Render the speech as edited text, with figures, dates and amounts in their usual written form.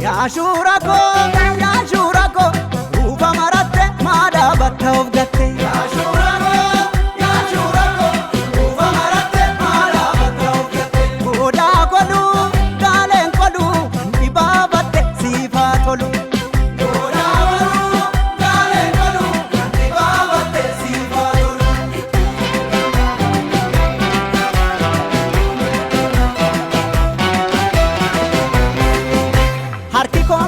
Yaashuura koo yaashuura koo ruufa maratte maadhaa batta of gatte. Yaashuura koo yaashuura koo ruufa maratte maadhaa batta of gatte. Goodaa godhuu gaaleen godhuu dhibaabatte siifaa tolu. Goodaa godhuu gaaleen godhuu dhibaabatte siifaa tolu. Harki koo